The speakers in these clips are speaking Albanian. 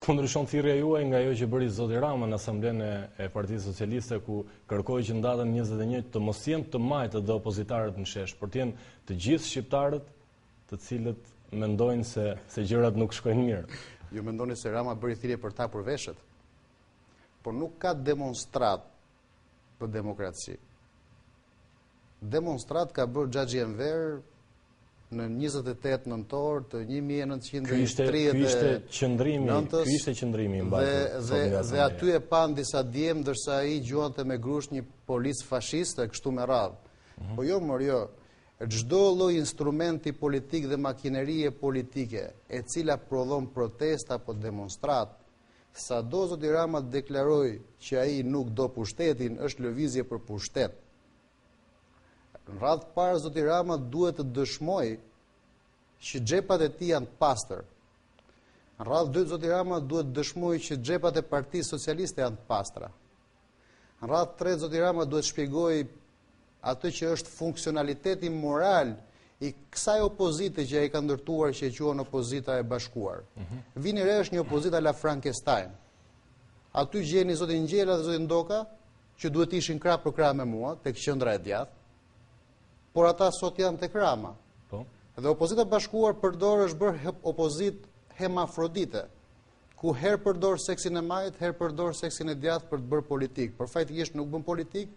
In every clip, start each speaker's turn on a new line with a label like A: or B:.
A: Ku ndryshon thirrja juaj nga ajo që bëri zoti Rama në Asamblenë e Partisë Socialiste ku kërkoi që në datën 21 të mos jenë të majtët dhe opozitarët në shesh, por të jenë të gjithë shqiptarët të cilët mendojnë se se gjërat nuk shkojnë mirë.
B: Ju mendoni se Rama bëri thirrje për të hapur veshët? Por nuk ka demonstratë për demokraci. Demonstratë ka bërë Xhaxhi Enver në 28 nëntor të 1939.
A: Ky ishte ky ishte qëndrimi, ky ishte qëndrimi i
B: mbajtur. Dhe dhe dhe aty e panë disa djem ndërsa ai gjuante me grusht një polic fashist e kështu me radhë. Mm -hmm. Po jo mor jo. Çdo lloj instrumenti politik dhe makinerie politike e cila prodhon protesta apo demonstratë, sado zoti Rama të deklarojë që ai nuk do pushtetin, është lëvizje për pushtet. Në radhë të parë zoti Rama duhet të dëshmojë që xhepat e tij janë të pastër. Në radhë të dytë zoti Rama duhet të dëshmojë që xhepat e Partisë Socialiste janë të pastra. Në radhë të tretë zoti Rama duhet të shpjegojë atë që është funksionaliteti moral i kësaj opozite që ai ka ndërtuar që e quan opozita e bashkuar. Mm -hmm. Vini re është një opozitë alla Frankenstein. Aty gjeni zotin Ngjela dhe zotin Ndoka, që duhet të ishin krah për krah me mua tek qendra e djathtë, por ata sot janë tek Rama. Po. Dhe opozita e bashkuar përdor është bërë opozitë hemafrodite, ku herë përdor seksin e majtë, herë përdor seksin e djathtë për të bërë politikë. Por faktikisht nuk bën politikë,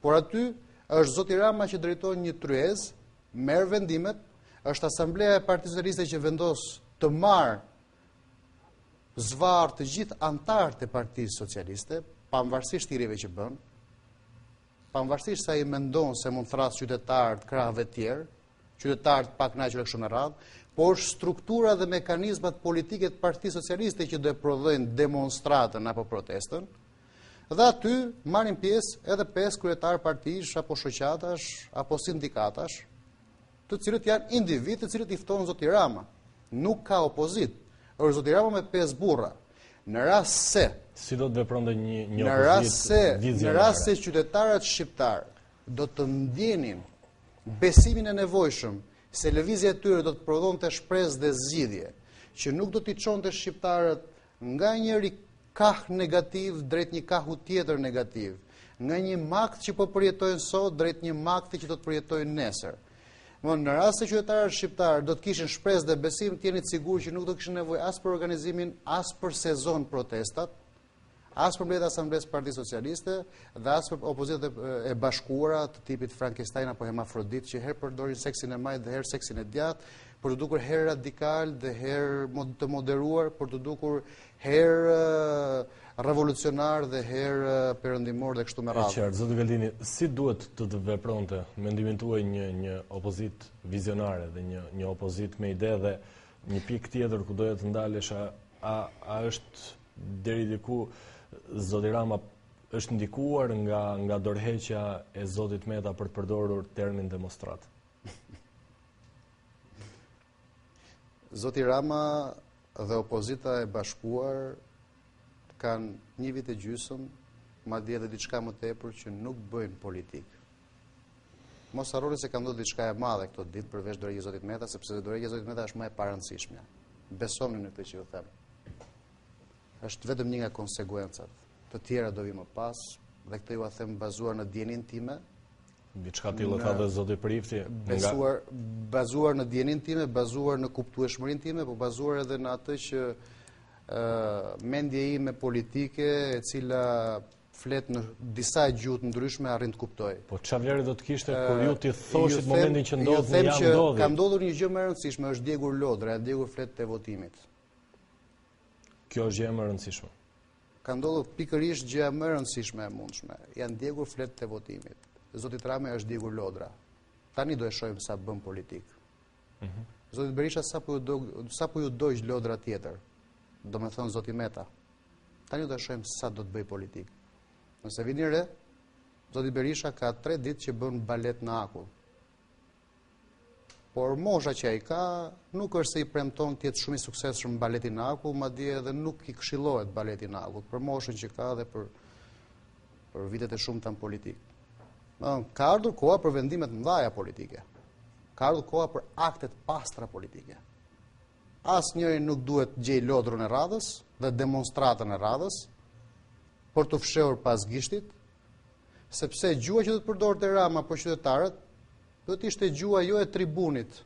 B: por aty është zoti Rama që drejton një tryezë, merr vendimet, është asambleja e Partisë Socialiste që vendos të marrë zvarrë të gjithë anëtarët e Partisë Socialiste, pavarësisht thirrjeve që bën, pavarësisht se ai mendon se mund të thërrasë qytetarë të krahëve të tjerë, qytetarë të pakënaqur e kështu me radhë, por struktura dhe mekanizmat politike të Partisë Socialiste që do e prodhojnë demonstratën apo protestën, dhe aty marrin pjesë edhe 5 kryetarë partish apo shoqatash apo sindikatash, të cilët janë individë të cilët i fton zoti Rama. Nuk ka opozitë. Është zoti Rama me 5 burra. Në rast
A: se si do të vepronte një një opozitë në rast se
B: në rast se qytetarët shqiptarë do të ndjenin besimin e nevojshëm se lëvizja e tyre do të prodhonte shpresë dhe zgjidhje, që nuk do t'i çonte shqiptarët nga njëri kah negativ drejt një kahu tjetër negativ, nga një makth që po përjetojnë sot drejt një makthi që do të përjetojnë nesër. Më në rast se qytetarët shqiptarë do të kishin shpresë dhe besim, të jeni të sigurt që nuk do kishin nevojë as për organizimin, as për sezon protestat, as për mbledhjet e Asamblesë së Partisë Socialiste dhe as për opozitat e bashkuara të tipit Frankenstein apo hemafrodit që herë përdorin seksin e majtë dhe herë seksin e djathtë, për t'u dukur herë radikal dhe herë të moderuar, për t'u dukur herë revolucionar dhe herë perëndimor dhe kështu me
A: radhë. E qartë, zoti Galdini, si duhet të të vepronte mendimin tuaj një një opozitë vizionare dhe një një opozitë me ide dhe një pikë tjetër ku doja të ndalesha, a a është deri diku zoti Rama është ndikuar nga nga dorëheqja e zotit Meta për të përdorur termin demonstratë.
B: Zoti Rama dhe opozita e bashkuar kanë një vit e gjysëm, madje edhe diçka më tepër që nuk bëjnë politikë. Mos harroni se ka ndodhur diçka e madhe këto ditë përveç dorëheqjes së zotit Meta, sepse dorëheqja e zotit Meta është më e parëndësishmja. Besomëni në këtë që ju them. Është vetëm një nga konsekuencat. Të tjera do vijnë më pas dhe këtë jua them bazuar në dijeninë time.
A: Diçka të tillë tha dhe zoti Prifti.
B: Besuar, bazuar në dijeninë time, bazuar në kuptueshmërinë time, po bazuar edhe në atë që ë mendja ime politike, e cila flet në disa gjuhë të ndryshme arrin të
A: kuptojë. Po çfarë vlere do të kishte kur ju t'i thoshit momentin që ndodhi ja ndodhi?
B: Ka ndodhur një gjë më e rëndësishme, është djegur lodra, janë djegur fletët e votimit.
A: Kjo është gjëja më e rëndësishme.
B: Ka ndodhur pikërisht gjëja më e rëndësishme e mundshme. Janë djegur fletët e votimit. Zotit Rama i është djegur lodra. Tani do e shohim sa bën politikë. Mm -hmm. Zotit Berisha sapo iu dog, sapo iu dogj lodra tjetër. Domethënë zoti Meta. Tani do e shohim sa do të bëjë politikë. Nëse vini re, zoti Berisha ka 3 ditë që bën balet në akull. Por mosha që ai ka, nuk është se i premton të jetë shumë i suksesshëm në baletin në akull, madje edhe nuk i këshillohet baleti në akull, për moshën që ka dhe për për vitet e shumta në politikë. Ka ardhur koha për vendime të mëdha politike. Ka ardhur koha për akte të pastra politike. Asnjëri nuk duhet të gjejë lodrën e radhës dhe demonstratën e radhës për t'u fshehur pas gishtit, sepse gjuha që do të përdorte Rama për qytetarët do të ishte gjuha jo e tribunit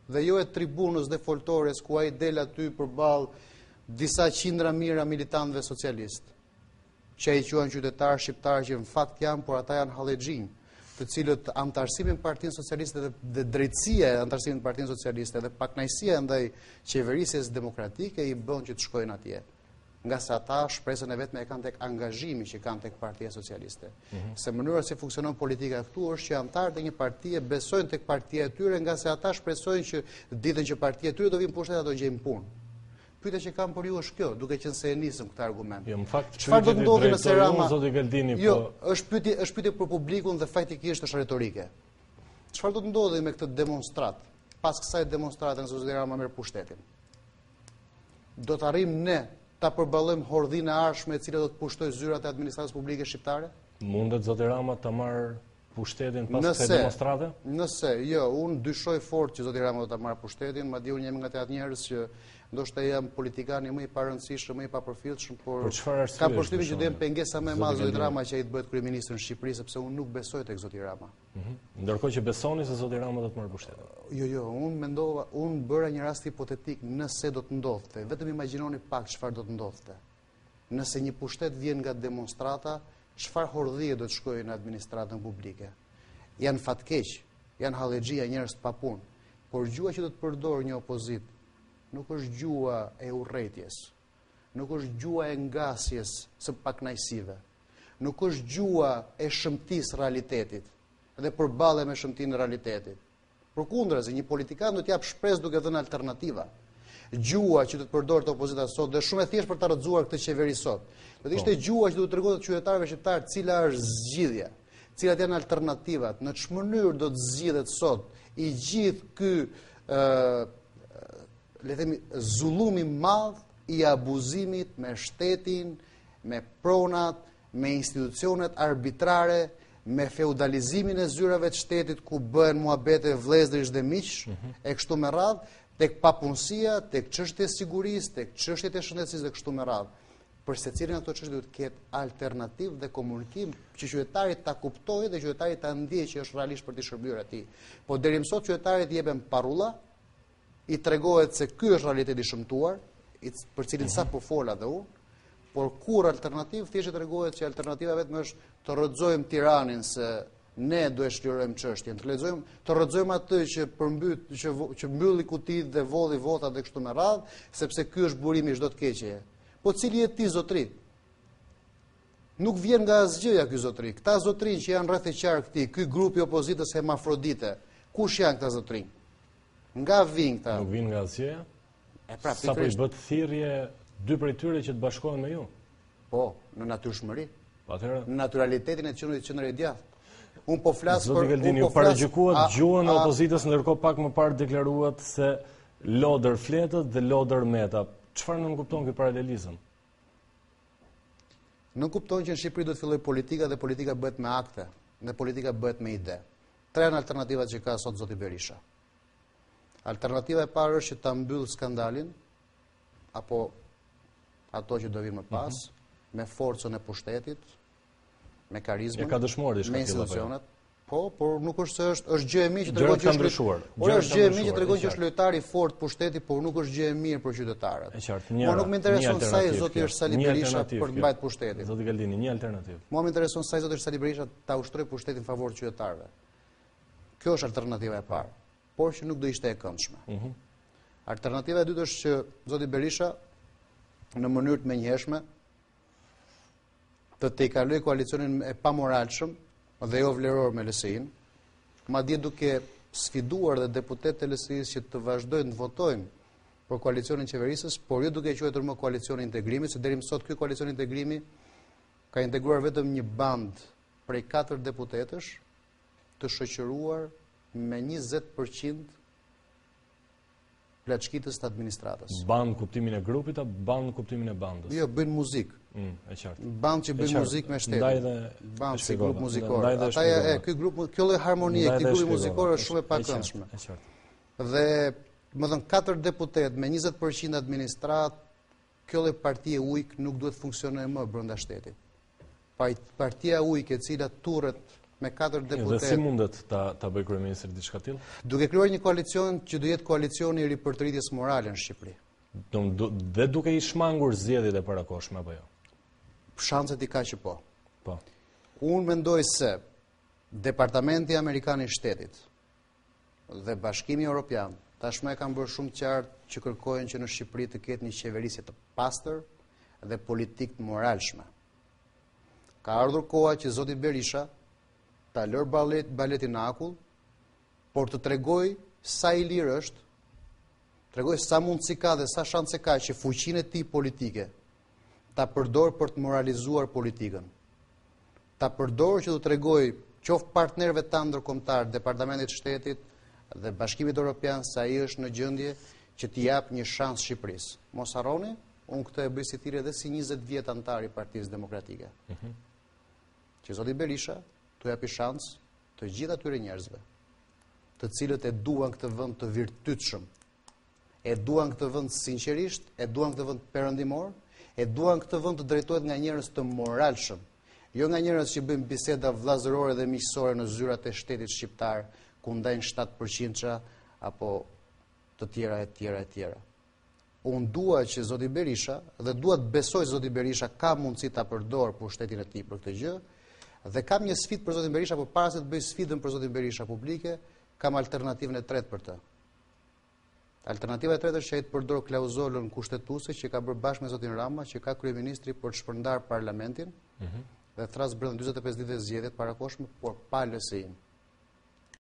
B: dhe jo e tribunës dhe foltores ku ai del aty përballë disa qindra mijëra militantëve socialistë. që ai i quan qytetarë shqiptarë që në fakt janë, por ata janë hallexhinj, të cilët anëtarësimi në Partinë Socialiste dhe, dhe drejtësia e anëtarësimit në Partinë Socialiste dhe pakënaqësia ndaj qeverisjes demokratike i bën që të shkojnë atje. Ngase ata shpresën e vetme e kanë tek angazhimi që kanë tek Partia Socialiste. Mm -hmm. Se mënyra si funksionon politika këtu është që anëtarët e një partie besojnë tek partia e tyre ngase ata shpresojnë që ditën që partia e tyre do vijë në pushtet ato gjejnë punë. Pyetja që kam për ju është kjo, duke qenë se e nisëm këtë
A: argument. Jo, në fakt, çfarë do të ndodhë nëse Rama zoti Galdini
B: jo, po është pyetje, është pyetje për publikun dhe faktikisht është retorike. Çfarë do të ndodhë me këtë demonstratë? Pas kësaj demonstrate nëse zoti Rama merr pushtetin. Do të arrijmë ne ta përballojmë hordhinë e ardhshme e cila do të pushtojë zyrat e administratës publike shqiptare?
A: Mundet zoti Rama ta marrë pushtetin pas kësaj demonstrate?
B: Nëse, jo, unë dyshoj fort që zoti Rama do ta marrë pushtetin, madje unë jam nga ata njerëz që ndoshta jam politikani më i parëndësishëm, më i papërfillshëm, por kam përshtypjen që do jem pengesa më e madhe zotit Rama që ai të bëhet kryeministër në Shqipëri sepse unë nuk besoj tek zoti Rama.
A: Mhm. Ndërkohë që besoni se zoti Rama do të marrë
B: pushtetin. Jo, jo, unë mendova, unë bëra një rast hipotetik nëse do të ndodhte. Vetëm imagjinoni pak çfarë do të ndodhte. Nëse një pushtet vjen nga demonstrata, çfarë hordhie do të shkojë në administratën publike? Janë fatkeq, janë hallexhi, janë njerëz të papunë. Por gjuha që do të përdorë një opozitë nuk është gjuha e urrejtjes, nuk është gjuha e ngasjes së pakënaqësive, nuk është gjuha e shëmtisë realitetit dhe përballja me shëmtinë e realitetit. Përkundrazi, një politikan do të japë shpresë duke dhënë alternativa. Gjuha që do të përdorte opozita sot dhe shumë e thjeshtë për ta rrëzuar këtë qeveri sot. Do të ishte po. gjuha që do të tregonte qytetarëve shqiptarë cila është zgjidhja, cilat janë alternativat, në ç'mënyrë do të zgjidhet sot i gjithë ky ë le të themi zullum i madh i abuzimit me shtetin, me pronat, me institucionet arbitrare, me feudalizimin e zyrave të shtetit ku bëhen muhabete vëllezërish dhe miqsh mhm. e kështu me radhë, tek papunësia, tek çështjet e sigurisë, tek çështjet e shëndetësisë dhe kështu me radhë. Për secilën nga këto çështje duhet të ketë alternativë dhe komunikim që qytetari ta kuptojë dhe qytetari ta ndjejë që është realisht për t'i shërbyer atij. Po deri më sot qytetarit i jepen parulla, i tregohet se ky është realiteti i shëmtuar, për cilin mhm. sapo fola dhe unë, por kurrë alternativë, thjesht i tregohet që alternativa vetëm është të rrëzojmë tiranin se ne do e çlirojmë çështjen, të rrëzojmë, të rrëzojmë atë që përmbyt, që që mbylli kutitë dhe vodhi votat dhe kështu me radhë, sepse ky është burimi i çdo të keqeje. Po cili je ti zotri? Nuk vjen nga asgjëja ky zotri. Këta zotrinj që janë rreth e qark tij, ky grup i opozitës hemafrodite, kush janë këta zotrinj? Nga vijnë këta?
A: Nuk vijnë nga asgjëja? E pra, Sapo i bëtë thirrje dy prej tyre që të bashkohen me ju?
B: Po, në natyrshmëri. Po atëherë? Në naturalitetin e qenit qendër e djathtë. Unë po flas
A: për... Zoti Galdini, ju po paragjykuat gjuhën e opozitës, ndërkohë pak më parë deklaruat se lodër fletët dhe lodër Meta. Çfarë nënkupton ky paralelizëm?
B: Nënkupton që në Shqipëri do të fillojë politika dhe politika bëhet me akte dhe politika bëhet me ide. Tre janë alternativat që ka sot zoti Berisha. Alternativa e parë është që ta mbyllë skandalin apo ato që do vijnë më pas mm -hmm. me forcën e pushtetit, me karizmën,
A: e ka dëshmuar
B: diçka me institucionet. Po, por nuk është se është është gjë e mirë
A: që tregon që është ndryshuar.
B: Por është gjë e mirë që tregon që është lojtar i fortë pushteti, por nuk është gjë e mirë për
A: qytetarët. E qartë.
B: Mua nuk më intereson sa i zoti është Sali Berisha për të mbajtur
A: pushtetin. Zoti Galdini, një alternativë.
B: Mua më intereson sa i zoti është Sali Berisha ta ushtrojë pushtetin në favor të qytetarëve. Kjo është alternativa e parë, por që nuk do ishte e këndshme. Mm -hmm. Alternativa e dytë është që zoti Berisha në mënyrë të menjëhershme të tejkalojë koalicionin e pamoralshëm dhe jo vleror me LSI-n, madje duke sfiduar dhe deputetët e LSI-së që të vazhdojnë të votojnë për koalicionin qeverisës, por jo duke e quajtur më koalicion integrimi, se deri më sot ky koalicion integrimi ka integruar vetëm një bandë prej 4 deputetësh të shoqëruar me 20% plaçkitës të
A: administratës. Bandë në kuptimin e grupit apo bandë në kuptimin e
B: bandës? Jo, bëjnë
A: muzikë. Mm, e
B: qartë. Bandë që bëjnë muzikë me shtetin. Ndaj dhe bandë si grup muzikor. Ata e ky grup, kjo lloj harmonie, ky grup muzikor është shumë e pakëndshme. E qartë. Dhe. Domethënë, 4 deputetë me 20% administratë, kjo lloj partie ujk nuk duhet funksionojë më brenda shtetit. Partia ujk e cila turret me 4 deputetë.
A: Dhe si mundet ta ta bëjë kryeministri diçka
B: të tillë? Duke krijuar një koalicion që do jetë koalicioni i ripërtëritjes morale në Shqipëri.
A: Do dhe duke i shmangur zgjedhjet e parakohshme apo jo?
B: Shanset i ka që po.
A: Po.
B: Unë mendoj se Departamenti Amerikan i Shtetit dhe Bashkimi Europian tashmë e kanë bërë shumë të qartë që kërkojnë që në Shqipëri të ketë një qeverisje të pastër dhe politikë të moralshme. Ka ardhur koha që zoti Berisha ta lërë balet, baletin në akull, por të tregojë sa i lirë është, tregojë sa mundësi ka dhe sa shanse ka që fuqinë e tij politike ta përdorë për të moralizuar politikën. Ta përdorë që t'u tregojë qoftë partnerëve tanë ndërkombëtarë, Departamentit të Shtetit dhe Bashkimit Europian se ai është në gjendje që t'i japë një shans Shqipërisë. Mos harroni, unë këtë e bëj si thirrje edhe si 20 vjet anëtar i Partisë Demokratike. Mm -hmm. Që zoti Berisha t'u japi shans të gjithë atyre njerëzve, të cilët e duan këtë vend të virtytshëm, e duan këtë vend sinqerisht, e duan këtë vend perëndimor, e duan këtë vend të drejtohet nga njerëz të moralshëm, jo nga njerëz që bëjnë biseda vëllazërore dhe miqësore në zyrat e shtetit shqiptar, ku ndajnë 7%-sha apo të tjera e tjera e tjera. Unë dua që zoti Berisha dhe dua të besoj se zoti Berisha ka mundësi ta përdorë pushtetin e tij për këtë gjë dhe kam një sfidë për zotin Berisha, por para se të bëj sfidën për zotin Berisha publike, kam alternativën e tretë për të. Alternativa e tretë është që ai të përdorë klauzolën kushtetuese që ka bërë bashkë me zotin Rama, që ka kryeministri për të shpërndarë parlamentin mm -hmm. dhe thërrasë brenda 45 ditëve zgjedhje të parakohshme, por pa LSI-n.